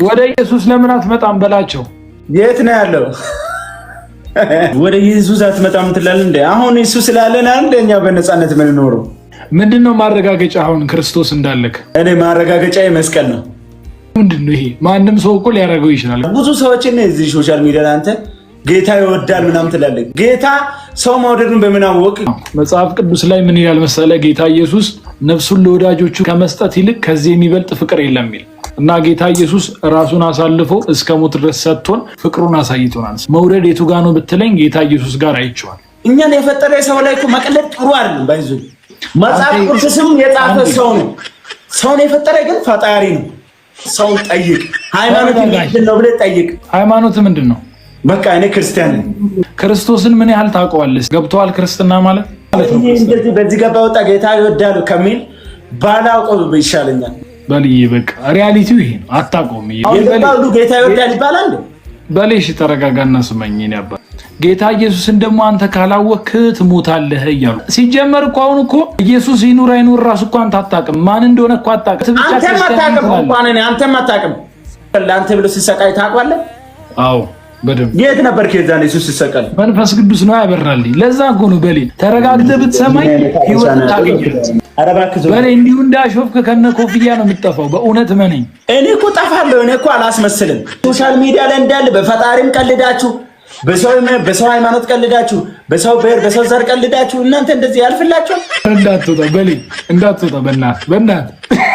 ወደ ኢየሱስ ለምን አትመጣም በላቸው። የት ነው ያለው? ወደ ኢየሱስ አትመጣም ትላለህ እንዴ? አሁን እሱ ስላለን አንደኛ በነፃነት የምንኖረው። ምንድን ነው ማረጋገጫ አሁን ክርስቶስ እንዳለክ? እኔ ማረጋገጫ መስቀል ነው። ምንድን ነው ይሄ? ማንም ሰው እኮ ሊያደርገው ይችላል። ብዙ ሰዎችን እዚህ social media ላይ አንተ ጌታ ይወዳል ምናምን ትላለህ። ጌታ ሰው መውደዱን በምን አወቅ? መጽሐፍ ቅዱስ ላይ ምን ይላል መሰለ? ጌታ ኢየሱስ ነፍሱን ለወዳጆቹ ከመስጠት ይልቅ ከዚህ የሚበልጥ ፍቅር የለም ይል እና ጌታ ኢየሱስ ራሱን አሳልፎ እስከ ሞት ድረስ ሰጥቶን ፍቅሩን አሳይቶናል። መውደድ የቱ ጋ ነው ብትለኝ ጌታ ኢየሱስ ጋር አይቼዋል። እኛን የፈጠረ ሰው ላይ እኮ መቀለድ ጥሩ አይደለም። ባይዙ መጽሐፍ ቅዱስም የጻፈ ሰው ነው። ሰውን የፈጠረ ግን ፈጣሪ ነው። ሰውን ጠይቅ። ሃይማኖት ምንድን ነው ብለህ ጠይቅ። ሃይማኖት ምንድን ነው? በቃ እኔ ክርስቲያን ነኝ። ክርስቶስን ምን ያህል ታውቀዋለህ? ገብቶሃል? ክርስትና ማለት እንደዚህ በዚህ ገባ ወጣ ጌታ ይወዳሉ ከሚል ባላውቀው ይሻለኛል። በልዬ በቃ reality ው ይሄ ነው። አታውቀውም። ሁሉ ጌታ ይወዳል ይባላል። በሌ እሺ፣ ተረጋጋና ስመኝ። እኔ አባት ጌታ ኢየሱስን ደግሞ አንተ ካላወቅህ ትሞታለህ እያሉ ሲጀመር እኮ አሁን እኮ ኢየሱስ ይኑር አይኑር ራሱ እኮ አንተ አታውቅም። ማን እንደሆነ እኮ አታውቅም። አንተም አታውቅም። እንኳን እኔ አንተም አታውቅም። ለአንተ ብሎ ሲሰቃይ ታውቀዋለህ? አዎ በደንብ። የት ነበር ከዛን ኢየሱስ ሲሰቀል? መንፈስ ቅዱስ ነው ያበራልኝ። ለዛ እኮ ነው በሌ ተረጋግተህ ብትሰማኝ ህይወት ታገኛለህ። ኧረ እባክህ ዞር። በሌ እንዲሁ እንዳሾፍክ ከነ ኮፍያ ነው የምትጠፋው። በእውነት መነኝ። እኔ እኮ ጠፋለሁ። እኔ እኮ አላስመስልም። Social media ላይ እንዳለ በፈጣሪም ቀልዳችሁ፣ በሰው ሃይማኖት ቀልዳችሁ፣ በሰው ብሔር፣ በሰው ዘር ቀልዳችሁ እናንተ እንደዚህ ያልፍላችሁ። እንዳትወጣ በሌ፣ እንዳትወጣ፣ በእናትህ በእናትህ።